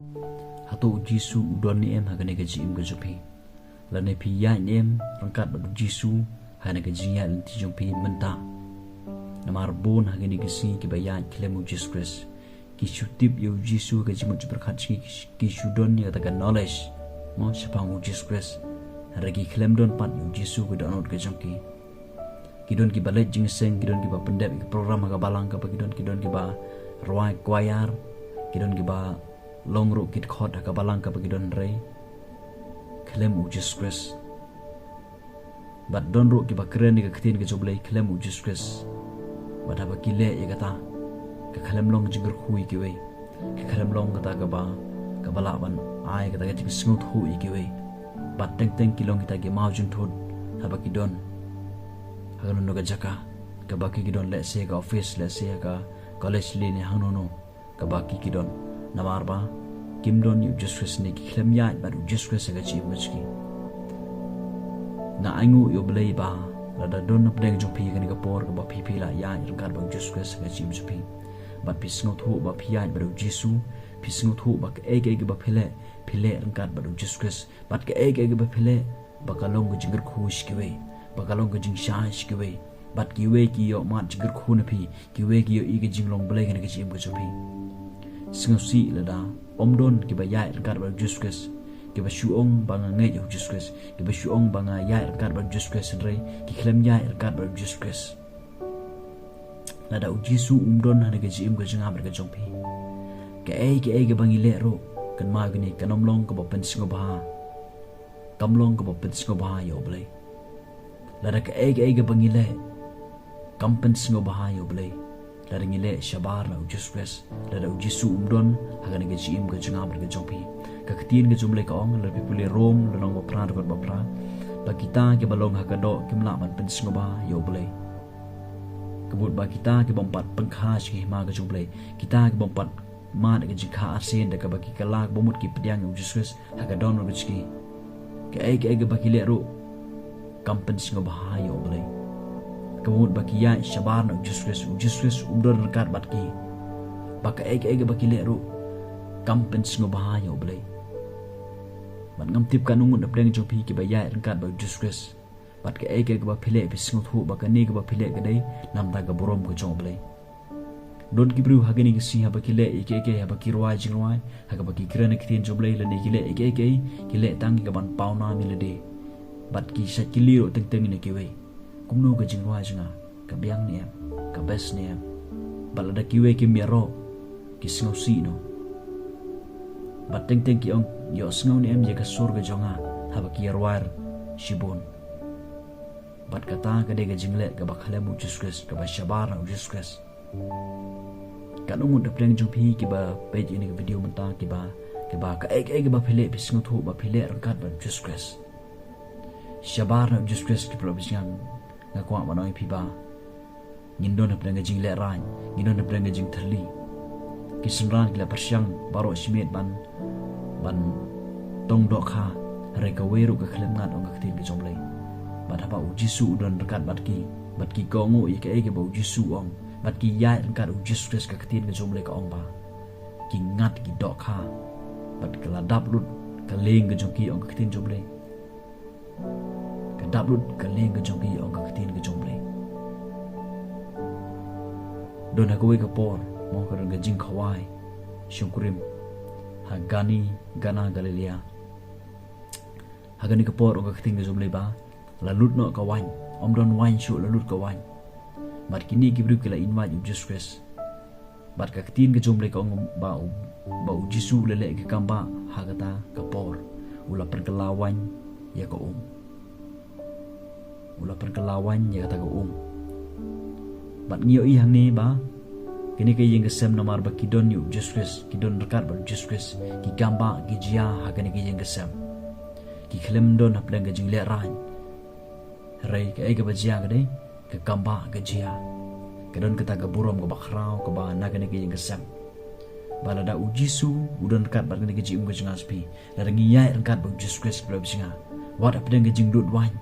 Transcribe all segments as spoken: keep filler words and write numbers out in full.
Hato u Jisu u don ne em ha kane ka jingim ka jong phi? Lane phi ïaid ne em ryngkat bad u Jisu ha kane ka jingïaid lynti jong phi mynta? Namar bun ha kine ki sngi kiba ïaid khlem u Jisu Khrist. Ki shu tip ïa u Jisu ha ka jingmut jingpyrkhat jong ki, ki shu don ïa kata ka knowledge mo shaphang u Jisu Khrist. Hynrei ki khlem don pat ïa u Jisu ha ka dohnud ka jong ki. Ki don kiba leit jingïaseng, ki don kiba pyndep ïa ka program ha ka balang kaba ki don, ki don kiba rwai choir, ki don kiba long ruh ki dkhot ha ka balang kaba ki don, hynrei khlem u Jisu Khrist. Bad don ruh kiba kren ïa ka ktien ka jong u Blei khlem u Jisu Khrist. Bad haba ki leh ïa kata, ka khlem long jingkyrkhu ïa kiwei, ka khlem long kata kaba, kaba lah ban ai kata ka jingsngewthuh ïa kiwei. Bad teng teng ki long kita ki mawjynthut haba ki don ha kano kano ka jaka kaba ki, ki don, lehse ha ka office, lehse ha ka college lane hangno hangno kaba ki, ki don. Namar ba kim don ïa u Jisu Khrist ne ki khlem ïaid bad u Jisu Khrist ha ka jingim ka jong ki. Nga ainguh ïa u Blei ba lada don hapdeng jong phi ha kane ka por kaba phi, phi la ïaid ryngkat bad u Jisu Khrist ha ka jingim jong phi, bad phi sngewthuh ba phi ïaid bad u Jisu, phi sngewthuh ba kaei kaei kaba phi leh, phi leh ryngkat bad u Jisu Khrist, bad kaei kaei kaba phi leh ba ka long ka jingkyrkhu sha kiwei, ba ka long ka jingshai sha kiwei, bad kiwei ki ïoh mad jingkyrkhu na phi, kiwei ki ïohi ka jinglong Blei ha kane ka jingim ka jong phi. Sngewsih lada ym don kiba ïaid ryngkat bad u Jisu Khrist, kiba shu ong ba nga ngeit ïa u Jisu Khrist, kiba shu ong ba nga ïaid ryngkat bad u Jisu Khrist, hynrei ki khlem ïaid ryngkat bad u Jisu Khrist. Lada u Jisu um don ha kane ka jingim ka jong nga bad ka jong phi, kaei kaei kaba ngi leh ruh, kynmaw kine, kan ym long kaba pynsngewbha. Kam long kaba pynsngewbha ïa u Blei. Lada kaei kaei kaba ngi leh kam pynsngewbha ïa u Blei, lada ngi leh shabar na u Jisu Khrist, lada u Jisu um don ha kane ka jingim ka jong nga bad ka jong phi. Ka ktien ka jong u Blei ka ong, lada phi pule Rom lynnong ba phra, dkhot ba phra, ba kita kiba long ha ka doh kim lah ban pynsngewbha ïa u Blei. Ka mut ba kita kibym pat pynkha sha ka hima ka jong u Blei, kita kibym pat mad ka jingkha arsien da kaba ki kylla, kaba mut ki pdiang ïa u Jisu Khrist ha ka dohnud ka jong ki, kaei kaei kaba ki leh ruh kam pynsngewbha ïa u Blei. Ka mut ba ki ïaid shabar na u Jisu Khrist, u Jisu Khrist um don ryngkat bad ki, ba kaei kaei kaba ki leh ruh kam pynsngewbha ïa u Blei. Bad ngam tip katno ngut hapdeng jong phi kiba ïaid ryngkat bad u Jisu Khrist, bad kaei kaei kaba phi leh phi sngewthuh ba kane kaba phi leh ka dei na bynta ka burom ka jong u Blei. Don ki briew ha kine ki sngi haba ki leh ïa kiei kiei, haba ki rwai jingrwai, ha kaba ki kren ïa ka ktien jong u Blei, lane ki leh ïa kiei kiei, ki leh tang ïa kaban pawnam ïa lade. Bad ki shait kylli ruh teng teng ïa kiwei, kumno ka jingrwai jong nga, ka biang ne em, ka best ne em? Bad lada kiwei kim ïaroh, ki sngewsih noh. Bad teng teng ki ong, ïohsngew ne em ïa ka sur ka jong nga haba ki ïarwai shibun? Bad kata ka dei ka jingleh kaba khlem u Jisu Khrist, kaba shabar na u Jisu Khrist. Katno ngut hapdeng jong phi kiba peit ïa kane ka video mynta, kiba, kiba kaei kaei kaba phi leh phi sngewthuh ba phi leh ryngkat bad u Jisu Khrist? Shabar na u Jisu Khrist, ki paralok ba sngewbha, nga kwah ban ong ïa phi ba ngin don hapdeng ka jinglehrain, ngin don hapdeng ka jingthylli. Ki synran ki la pyrshang baroh shimet ban, ban tong dohkha, hynrei kawei ruh ka khlem ngat, ong ka ktien ka jong u Blei. Bad haba u Jisu u don ryngkat bad ki, bad ki kohnguh ïa kaei kaba u Jisu u ong, bad ki ïaid ryngkat u Jisu Khrist, ka ktien ka jong u Blei ka ong ba ki ngat, ki dohkha, bad ka la dap lut ka lieng ka jong ki, ong ka ktien jong u Blei. Ka dap lut ka lieng ka jong ki, ong ka ktien ka jong u Blei. Don ha kawei ka por, mo, ka don ka jingkhawai shongkurim ha Gani, Gana Galilea. Ha kane ka por, ong ka ktien ka jong u Blei ba la lut noh ka wain, ym don wain shuh, la lut ka wain. Bad kine ki briew ki la invite u Jisu Khrist. Bad ka ktien ka jong u Blei ka ong ba u, ba u Jisu u la leh ka kambah ha kata ka por, u la pynkylla wain ïa ka um. U la pynkylla wain ïa kata ka um. Bad ngi ïohi hangne ba kine ki ïing ki sem, namar ba ki don ïa u Jisu Khrist, ki don ryngkat bad u Jisu Khrist, ki kambah ki jia ha kine ki ïing ki sem. Ki khlem don hapdeng ka jinglehrain. Hynrei kaei kaba jia ka dei, ka kambah ka jia. Ka don kata ka burom kaba khraw kaba na kane ka ïing ka sem. Ba lada u Jisu u don ryngkat bad kane ka jingim ka jong nga jong phi, lada ngi ïaid ryngkat bad u Jisu Khrist, ki paralok ba sngewbha, wat hapdeng ka jingdud wain,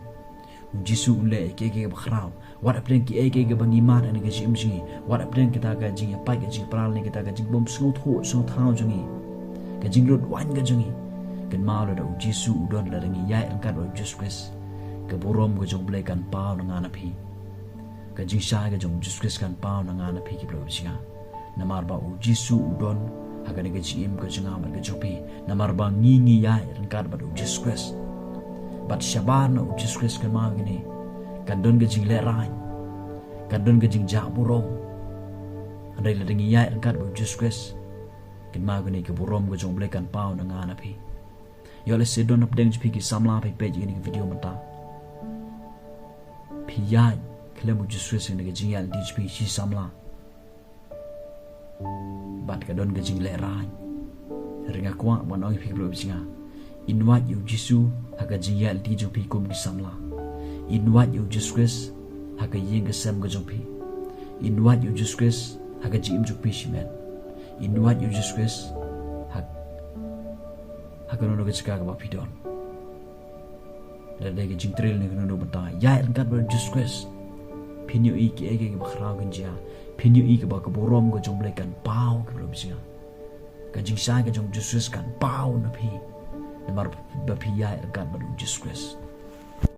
u Jisu un leh ïa kiei kiei kaba khraw. Wat hapdeng kiei kiei kaba ngi mad ha kane ka jingim jong ngi, wat hapdeng kita ka jingïapait ka jingïapra ne kita ka jingbym sngewthuh sngewthaw jong ngi, Ka jinglut wan ka jong ngi kan kynmaw lada u Jisu u don, lada ngi ïaid ryngkat bad u Jisu Khrist, ka burom ka jong u Blei kan paw na nga na phi. Ka jingshai ka jong u Jisu Khrist kan paw na nga na phi ki briew bishngaiñ. Namar ba u Jisu u don ha kane ka jingim ka jong nga bad ka jong phi. Namar ba ngi ngi ïaid ryngkat bad u Jisu Khrist. Bad shabar na u Jisu Khrist kynmaw kine, kan don ka jinglehrain, kan don ka jingjah burom. Hynrei lada ngi ïaid ryngkat bad u Jisu Khrist, kynmaw kine, ka burom ka jong u Blei kan paw na nga na phi. Ïoh lehse don hapdeng jong phi ki samla phi peit ïa kane ka video mynta. Phi ïaid khlem u Jisu Khrist, kane ka jingïaid lynti jong phi shi samla. Bad ka don ka jinglehrain. Hynrei nga kwah ban ong ïa phi ki briew bishngaiñ, in wad ïa u Jisu ha ka jingïaid lynti jong phi kum ki samla. In wad ïa u Jisu Khrist ha ka ïing ka sem ka jong phi. In wad ïa u Jisu Khrist ha ka jingim jong phi shimet. In wad ïa u Jisu Khrist ha, ha kano kano ka jaka kaba phi don. Lada dei ka jingtrei lane kano kano bynta, ïaid ryngkat bad u Jisu Khrist. Phin ïohi kiei kiei kiba khraw kin jia. Phin ïohi kaba ka burom ka jong u Blei kan paw, ki briew bishngaiñ. Ka jingshai ka jong u Jisu Khrist kan paw na phi. Namar ba phi ïaid ryngkat bad u Jisu Khrist.